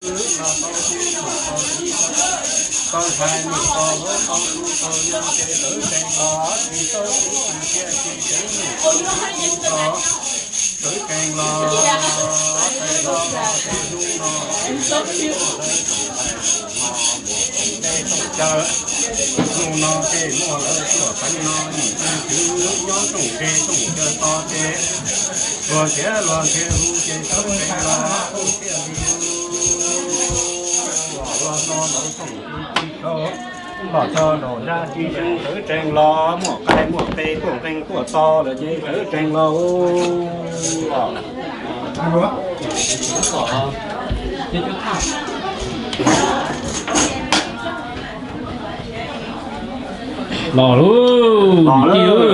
Tau ntshai mus tau hauv tau tub tau nyab ces tawv tsees los tsis tau tub tsis thiaj tsis tsev mus tau tub tau tawv tsees los tsees los los ces hnub no tub tau lawv tub tais mus no mus teb toom caw. Hnub no ces muaj lawv tuaj teev no nim tus tswv nyob toom teb toom caw to ces luag nrhiav luag nrhiav hu ces tawv tsees los hu tiaj li los no lawv toom tib tib rau los txog rau zaj tib zeeg tawv tsees los muaj qaib muaj qe tuaj nqeeg tuaj txog lawm ces tawv tsees los los lub niam tij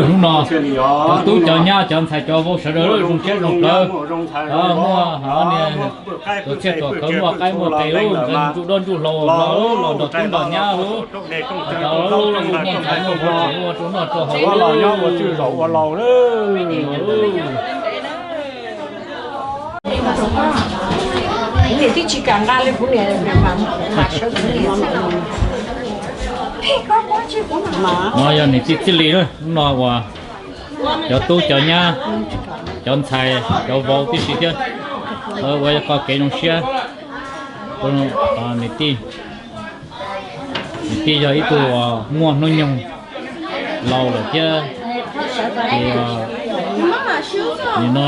hnub no cov tub cov nyab cov ntxhais cov vauv sawv daws zoo siab zoo plawv. Muaj hov niag tuam txiaj tuam kawv muaj qaib muaj qe lub nqeeg ntsuj dab ntsuj hlauv los los nrog tub nrog nyab lub cov lub muaj ntxhais muaj vauv tsev ua rau noj rau haus los nyob ua tswj zaum ua laus lawm. Kuv niam twb tsis kam nqa li kuv niam, no yog niam tij txij li no uas cov tub cov nyab, cov ntxhais cov vauv tib si thiab, ua qo kev zoo siab. Niam tij, niam tij yog ib tug muaj hnub nyoog laus lawm thiab, ces nim no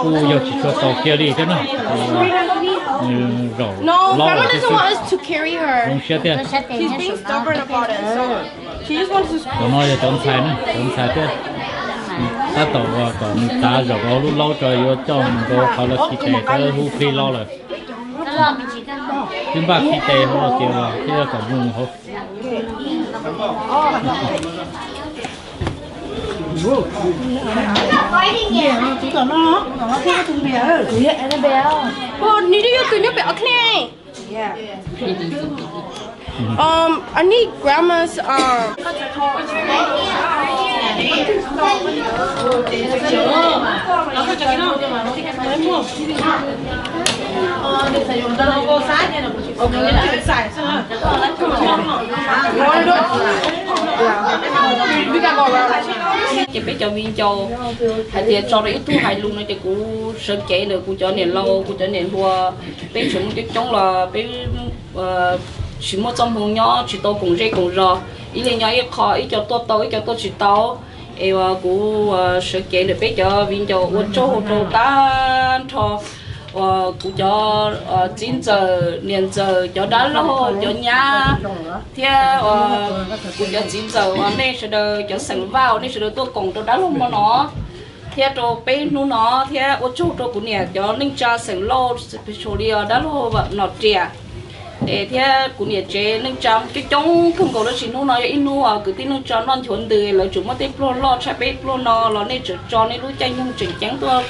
kuj yog tsis tshua tau kiag li thiab na, ces nws zaum laus lawm thiab xwb. Zoo siab thiab. Cov no yog cov ntxhais na, cov ntxhais thiab. Tab tom uas kom nws tav zaum rau lub laub tso yuav coj mus rau qhov lawv khi tes, hu plig los lawm. Twb npaj khi tes hauv los ces thiaj kom mus hauv. Nws twb yog tus nyob pem ua kheej. Um, I need grandma's, um, ces peb cov viv ncaus hais tias tso rau ib tug hais lus no ces kuv sawv cev ntawm kuv cov niam laus kuv cov niam hluas, peb tseem muaj coob coob los peb tsis muaj txoj hmoo nyob tsis tau koom zej koom zos, ib leeg nyob ib qho, ib co tuaj tau ib co tuaj tsis tau. Es uas kuv sawv cev ntawm peb cov viv ncaus ua tsaug rau tag nrho uas kuv cov txiv ntxawm niam ntxawm cov dab laug cov nyab thiab kuv cov txiv ntxawm uas nej sawv daws cov xeem Vaj uas nej sawv daws tuaj koom rau dab laug hmo no. Thiab rau peb hnub no thiab ua tsaug rau kuv niam cov neej tsa xeem Lauj, especially dab laug Nom Riam, es thiab kuv niam tsev neej tsa coob coob kawg nkaus tab sis hnub no yog ib hnub kwv tij neej tsa noj nchuav ntws lawv tseem muab tej pluag loj tshaj peb pluag no los nej tseem tso nej lub caij nyoog tseem ceeb tuaj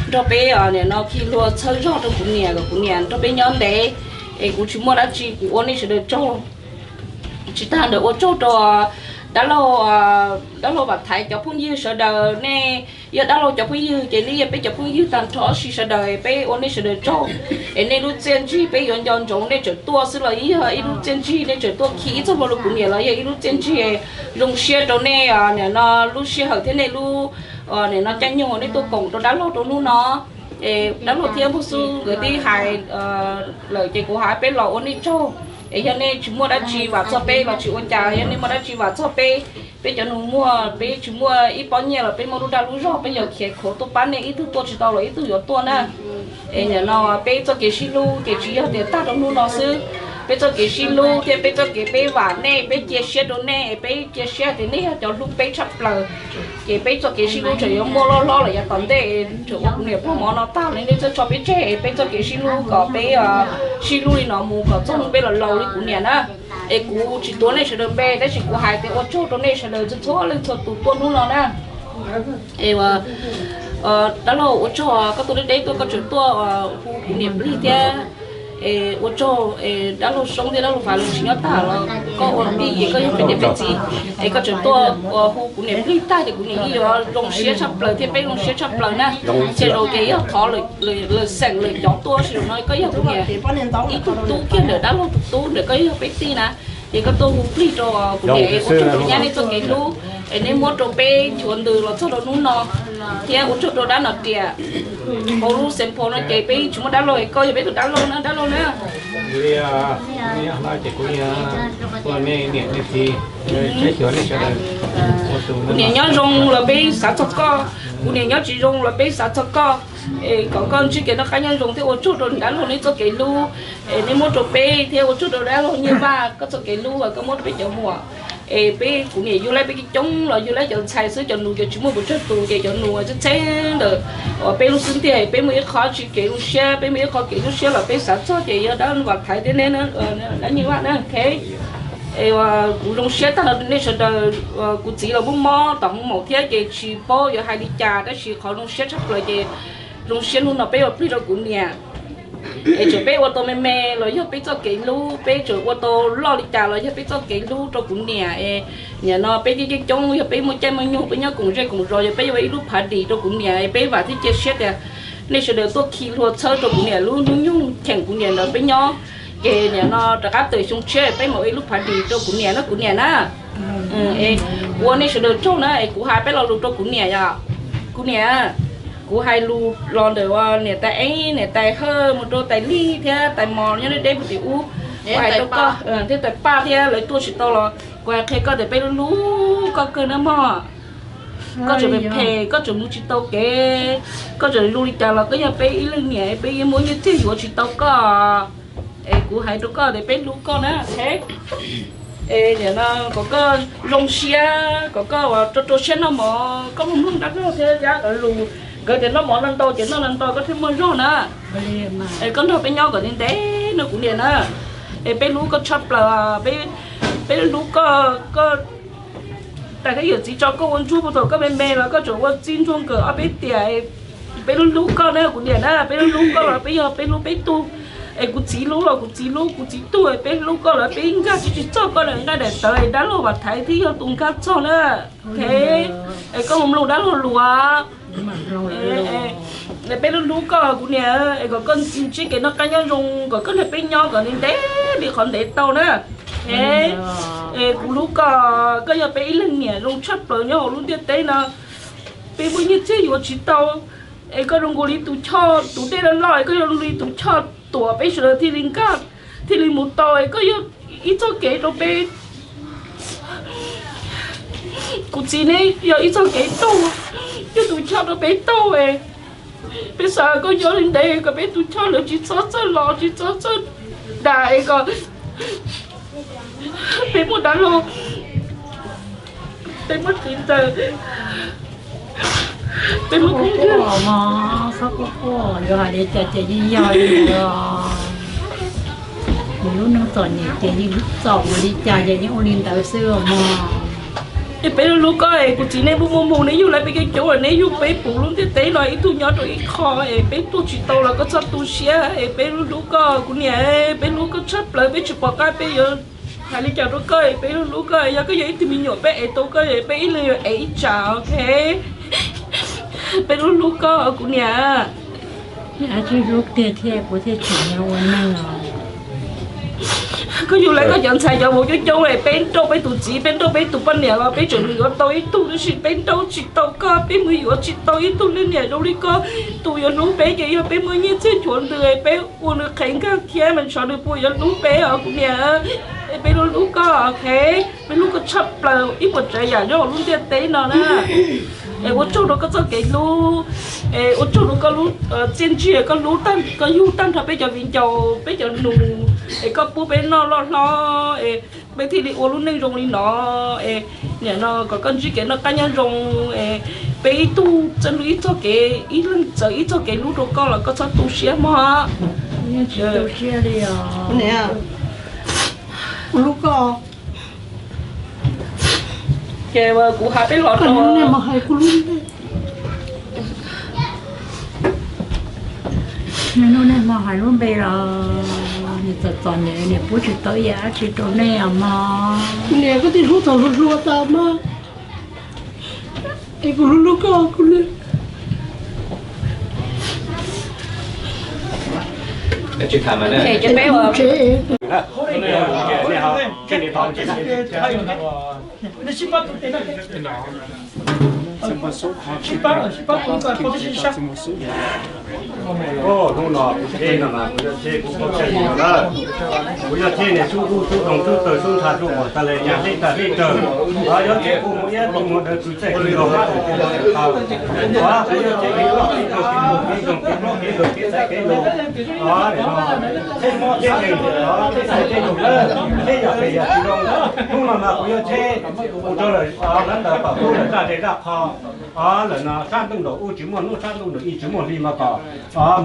nrog peb nim no khi luag txhawb zog rau kuv niam kom kuv niam nrog peb nyob ntev. Es kuv tsis muaj dab tsi kuv ua nej sawv daws tsaug. Tsis tag ntawd ua tsaug rau dab laug, dab laug Vam Thaiv cov phooj ywg sawv daws, nej yog dab laug cov phooj ywg ces nej yog peb cov phooj ywg tag nrho ob si sawv daws, peb ua nej sawv daws tsaug. Es nej lub txiaj ntsig peb yuav nco ntsoov nej tseem tuaj xwb los yog ib lub txiaj ntsig nej tseem tuaj khi ib txoj hlua rau kuv niam los yog ib lub txiaj ntsig zoo siab rau nej nim no lub sij hawm thiab nej lub nim no caij nyoog nej tuaj koom rau dab laug rau hnub no. Es dab laug thiab Npug Xub nkawd twb hais lawm ces kuv hais peb los ua nej tsaug. Es yog nej tsis muaj dab tsi vam txog peb los tsis ua cas, yog nej muaj dab tsi vam txog peb, peb cov nus muag peb tsis muaj ib pob nyiaj los peb muaj lub dag lub zog peb yuav khiav khuav tuaj pab nej, ib tug tuaj tsis tau los ib tug yuav tuaj na. Es nim no peb txoj kev sib hlub ces tsis yog tias tag rau hnub no xwb, peb txoj kev sib hlub thiab peb txoj kev peb vam nej, peb cia siab rau nej, peb cia siab tias nej yog cov hlub peb tshaj plaws. Ces peb txoj kev sib hlub tseem yuav muaj loj hlob lawm yav tom ntej, tseem ua kuv niam pluag mov no tag li nej txawj tso peb tseg, peb txoj kev sib hlub kom peb sib hlub li no mus kom txog hnub peb los laus li kuv niam na. Es kuv tsis tuav nej sawv daws npe tab sis kuv hais tias ua tsaug rau nej sawv daws txhua leej txhua tus tuaj hnub no na. Es dab laug ua tsaug koj tuaj deb deb tuaj koj tseem tuaj hu kuv niam plig thiab. Ua tsaug dab laug Soob thiab dab laug Vam, lawv tsis nyob tag los koj ua pib ces koj yog peb niam peb txiv, es koj tseem tuaj ua hu kuv niam plig tag ces kuv niam yeej yuav zoo siab tshaj plaws thiab peb zoo siab tshaj plaws na. Ces zaum ces yog thov lawm xeem lawm cov tuaj, tab sis zaum no koj yog kuv niam ib tug tub kiag ntawm dab laug tus tub ntawm koj yog peb tij na, ces koj tuaj hu plig rau kuv niam es ua tsaug rau nyab nej txoj kev hlub es nej muab rau peb nchuav ntws los txog rau hnub no, thiab ua tsaug rau dab Nom Riam. Hauv lub xeem phau no ces peb tsis muaj dab laug, koj yog peb tus dab laug na, dab laug na. Kuv niam nyob zoo los peb xav txog koj, kuv niam nyob tsis zoo los peb xav txog koj, es kom koj ntsib kev noj qab nyob zoo thiab ua tsaug rau dab laug nej txoj kev hlub es nej muab rau peb, thiab ua tsaug rau dab laug Nyiaj Vaj koj txoj kev hlub uas koj muab rau peb cov muam. Es peb kuv niam yug laib peb coob coob los yug laib cov ntxhais xwb, cov nus ces tsis muaj puas tsawg tus, ces cov nus txheeb txheeb ntawm uas peb lub xub ntiag peb muaj ib qho tsis kev zoo siab, peb muaj ib qho kev zoo siab los peb xav txog ces yog dab Vam Thaiv thiab neb, dab Nyiaj Vaj na, ok. Es kuv zoo siab tag nrho nej sawv daws, kuv txiv los muaj mob tom hoo maum thiab ces tsis paub yuav hais li cas, tab sis qhov zoo siab tshaj plaws ces zoo siab hnub no peb ua plig rau kuv niam. Es txawm peb ua tau me me los yog peb txoj kev hlub, peb txawm ua tau loj li cas los yog peb txoj kev hlub rau kuv niam. Es nim no peb coob coob coob, yog peb muaj caij muaj nyoog peb nyob koom zej koom zos, yog peb yuav ua ib lub party rau kuv niam, es peb vam thiab cia siab tias nej sawv daws tuaj khi hlua txhawb rau kuv niam lub hnub nyoog cheem kuv niam ntawd peb nyob. Ces nim no rov qab tawm xyoo tshiab peb mam ua ib lub party rau kuv niam na, kuv niam na. Ua nej sawv daws tsaug na, es kuv hais peb lo lus rau kuv niam yom. Kuv niam, kuv hais lus los ntawm uas niam tais Eeb, niam tais Hawj, mus rau tais Lig thiab tais Mos nyob deb deb puag tim ub, kuv hais rau koj thiab tais Paj thiab lawv tuaj tsis tau los kuv hais qhia koj tias peb hlub hlub koj kawg na mog. Koj tseem phem phem, koj tseem mus tsis tau kev, koj tseem zoo li cas los koj yog peb ib leeg niam, peb yeej muaj nyiaj txiag yuav tsis tau koj. Es kuv hais rau koj tias peb hlub koj na. Es nim no kom koj zoo siab, kom koj ua rau rau siab noj mov, koj mloog mloog dab laug thiab dab lus, nkawd tias noj mov no ntau ces noj no ntau koj thiaj muaj zog na. Es koj nrog peb nyob kom ntev ntev no kuv niam na. Es peb hlub koj tshaj plaws, peb hlub koj, koj tais thiab yawm txiv tso koj ua ntsuag puag thaum koj me me los koj tseem ua txij ntsuag nkawm ob peb tiam. Peb hlub hlub koj na kuv niam na, peb hlub hlub koj los peb yog peb hlub peb tug. Es kuv txiv hlub los kuv txiv hlub kuv txiv tug, peb hlub koj los peb nkag tsis tsis txog koj lawm, nqaij daim tawv dab laug Vam Thaiv thiaj yog tus nkag txog na. Es koj mus mloog dab laug lus. Peb hlub hlub koj kuv niam, es kom koj ntsib kev noj qab nyob zoo, kom koj nrog peb nyob kom ntev ntev li qhov ntev tau na. Es kuv hlub koj, koj yog peb ib leeg niam zoo tshaj plaws nyob hauv lub ntiaj teb no. Peb muaj nyiaj txiag yuav tsis tau, es koj zoo nkaus li tus choj, tus dej loj loj, es koj zoo nkaus li tus choj tuam peb sawv daws thiaj li nkag, thiaj li mus tau, es koj yog ib txoj kev rau peb. Kuv txiv neb yog ib txoj kev taug, yog tus choj rau peb taug. Peb xav koj nyob li ntev kom peb tus choj lawv tsis txhob txawj los tsis txhob txawj dam, es kom peb muaj dab laug, peb muaj txiv ntxawm, peb muaj kuj mog, txhob quaj quaj, yuav hais li cas ces yeej yog li ntawd. Nws lub neej txom nyem ces yeej txom ua li cas ces yeej ua li ntawd xwb mog. Es peb hlub hlub koj, es kuv txiv neb muaj muaj mus, neb yug lawv peb coob coob, neb yug peb puv lub ntiaj teb no ib tug nyob rau ib qho, es peb tuaj tsis tau los koj txhob tu siab, es peb hlub hlub koj kuv niam, peb hlub koj tshaj plaws, peb tsis pom qab peb yuav hais li cas rau koj, es peb hlub hlub koj, yog koj yog ib tug me nyuam peb ev tau koj, es peb ib leeg yuav ev ib tsam, ok. Peb hlub hlub koj kuv niam. Tsis hlub tiag thiab kuv thiaj tseem nyob ua neej os. Koj yug lawv koj cov ntxhais cov vauv coob coob, peb nrauj peb tus txiv, peb nrauj peb tus poj niam los peb tseem mus yuav tau ib tug, tab sis peb nrauj tsis tau koj, peb mus yuav tsis tau ib tug leej niam zoo li koj. Tus yuav hlub peb ces yog peb muaj nyiaj txiag nchuav ntws, peb ua nws qhev nkag thiab mas tsov nws puas yuav hlub peb os kuv niam. Peb hlub hlub koj, ok. Peb hlub koj tshaj plaws ib puas tsav yam nyob hauv lub ntiaj teb no na. Es ua tsaug rau koj txoj kev hlub, es ua tsaug rau koj lub txiaj ntsig, koj hlub, koj yug tag nrho peb cov viv ncaus, peb cov nus, es koj pub peb noj loj hlob, es peb thiaj li ua lub neej zoo li no. Es nim no kom koj ntsib kev noj qab nyob zoo, es peb ib tug txawj hlub ib txoj kev, ib leeg txawv ib txoj kev hlub rau koj los koj txhob tu siab mog. Tsis tu siab li os. Kuv hlub koj. Ces kuv hais peb los rau nej mus hais kuv lub npe. Hnub nej mus hais lub npe los. Txom txom nyem, niam pub tsis tau ib yam dab tsi rau nej os mog. Niam, koj tij hlub thaum hluas hluas tas mog, es kuv hlub hlub koj kuv niam. Hnub no kuv tsheb no mas kuv yuav tsheb kuv phob tsheb li no na, kuv yog tsheb niag xub ub xub doog xub taw xub ntsha xub muag tas li nyaj hleb tag hleb tsawg, yuav tsheb kuj mus iab kuj mus daws txwv txaij kws nkaus qab tus kuj mus daws tau, kuv yog tsheb kev loj kev nkaus kev nkaus kev nkaus kev nkaus kev nkaus kev txaij kev nkaus, tsheb mob tsheb nkeeg, tsheb txaij tsheb nkaus lawm, tsheb yam pem yam tsis zoo. Hnub no mas kuv yuav tsheb mus rau lawm, lawv ntawd kom pub lawm zaj zej zaj qho lawm no, sab ntuj nraum ub tsis muaj hnub, sab ntuj nraum ib tsis muaj hli no kom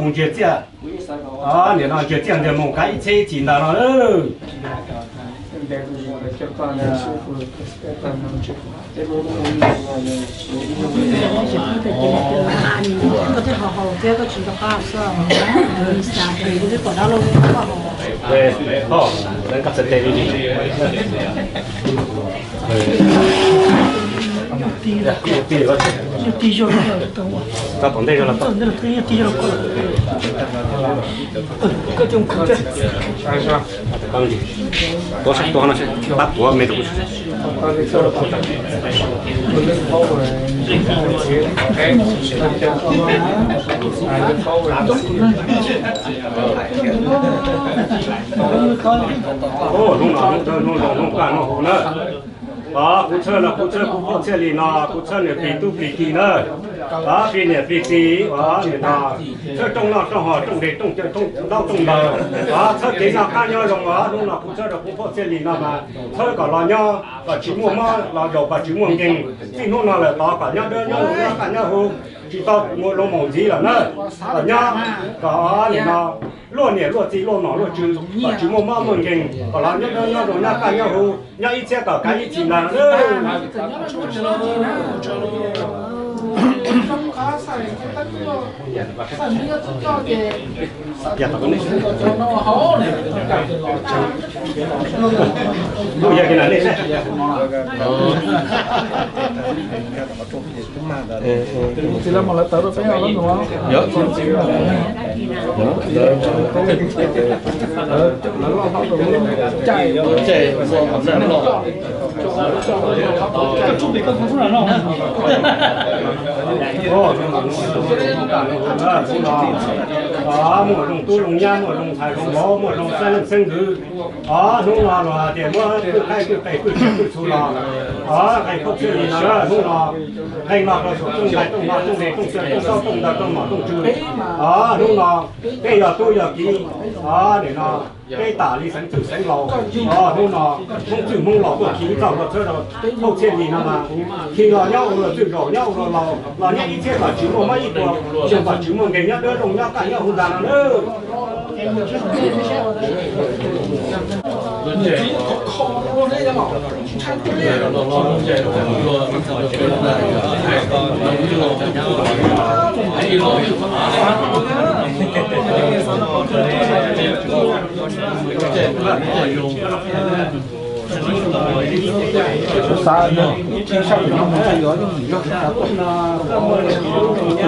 mus ntsiag txiaj. Nim no ntsiag txiaj ntiag mus kav ib txhiab ib txhis ntag no. Tau tom ntej los tau. Tuav sab tuav no seb pab tuav me rau kuv. Hnub no hnub dawb hnub zoo hnub kaj hnub huv na. Kuv txhawb los kuv txhawb kuv phooj txhiaj li no, kuv txhawb niam plig tub plig ki na. Plig niam plig txiv, nim no txhawb rooj noj rooj haus rooj nres rooj cawv rooj ntaub rooj ntawv, txhawb kev noj qab nyob zoo os. Hnub no kuv txhawb rau kuv phooj txhiaj li no mas txhawb kom los nyob kom tsis muaj mob, los zaum kom tsis muaj nkeeg. Txij hnub no lawm tod kom nyob dawb nyob zoo nyob kaj nyob huv, tsis tau mus loo maum ntxiv lawm na. Kom nyob kom nim no luaj niam luaj txiv luaj nom luaj tswv kom tsis muaj mob muaj nkeeg, kom los nyob dawb nyob zoo nyob kaj nyob huv, nyob ib txhiab kom kav ib txhis ntag. Txiv los mas lawv tawv rau peb os, lawv nus. Lawv loj hlob rau lub caij, caij ua kom naj loj. Muaj zoo tub zoo nyab, muaj zoo ntxhais zoo vauv, muaj zoo xeeb leej xeeb ntxwv. Os, hnub no los hais tias muab kwj qaib kwj qe kwj txhua kwj txhu los, os, qe phooj txhiaj li no, hnub no qe no rau saum rooj nqaij rooj hmo rooj nres rooj cawv rooj ntaub rooj ntawv rooj nom rooj tswv. Os, hnub no peb yog tub yog kiv, os, nim no peb tam li xeev txwj xeev laus. Os, hnub no Hmoob txwj Hmoob laus tuaj khi ib txoj hlua txhawb rau phooj txhiaj li no mas, khi los nyob ua luag txwj zaum nyob ua luag laus los nyob ib txhiab kom tsis muaj mob ib puas, zoo kom tsis muaj nkeeg, nyob dawb zoo nyob kaj nyob huv ntag no nawb. Xav no,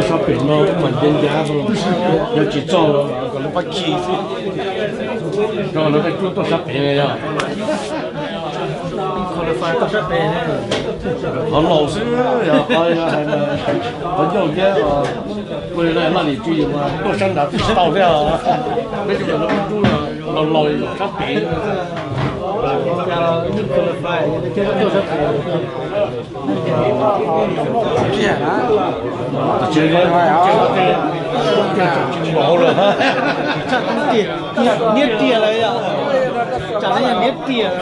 sab pem no mas ncav ncav, yog tsis txog los kom lawv pab khi xwb. Rau lawv peb tuaj sab pem no yog qhov laus xwb, yog qhov ncauj thiab, ua li no laj lim tsw yus mas tuaj sab nrad twb tsis tau thiab. Peb cov laus laus sab pem. Niab tiag lawm, tsam no yog niab tiag, niab tiag.